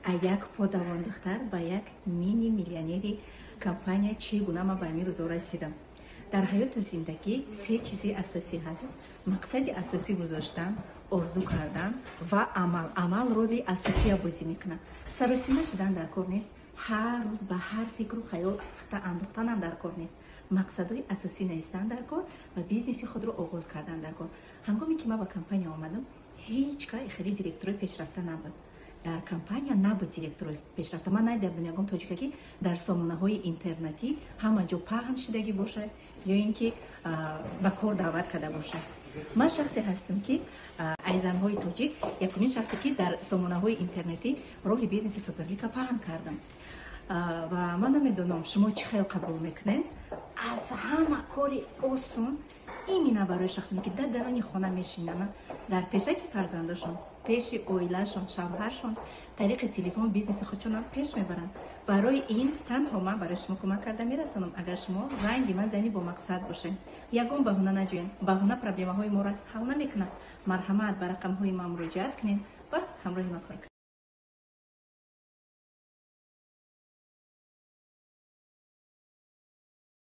А як подавондухтар ба як мини миллионери компания чӣ гуна ман ба ҳамин рӯзо расидам. Дар ҳаёту зиндагӣ се чизи асосӣ ҳаст: мақсади асосӣ гузоштан, орзу кардан ва амал. Амал роли асосия бозӣ мекунад. Саросима шудан дар кор нест, ҳар рӯз ба ҳар фикру хаёл андохтанам дар кор нест. Мақсадҳои асосӣ навистан дар кор ва бизнеси худро оғоз кардан дар кор. Ҳангоме ки ман ба компания омадам, ҳеҷ кай хеле директорои пешрафта набуд дар компания, набуд директорои пешрафта. Ман надида будам ягон тоҷика, ки дар сомонаҳои интернетӣ ҳама ҷо паҳн шидагӣ бошад ё ин ки ба кор даъват карда бошад. Ман шахсе ҳастам, ки ай занҳои тоҷик якумин шахсе, ки дар сомонаҳои интернетӣ роҳи бизнеси Фаберлика паҳн кардам. Ва ман намедонам, шумо чӣ хел қабул мекунед. Аз ҳама кори осон именно барои шахсоне, ки дар дарони хона мешинанд, дар пешаки фарзандошон, пеши оилашон, шавҳаршон, тариқи телефон бизнеси худшонам пеш мебаранд. Барои ин танҳо ман барои шумо кӯмак карда мерасонам, агар шумо ранги ман зани бомақсад бошед. Ягон баҳона наҷӯед, баҳона проблемаҳои моро ҳал намекунад. Марҳамат, ба рақамҳои ман муроҷиат кунед ва ҳамроҳи ман кор кунед.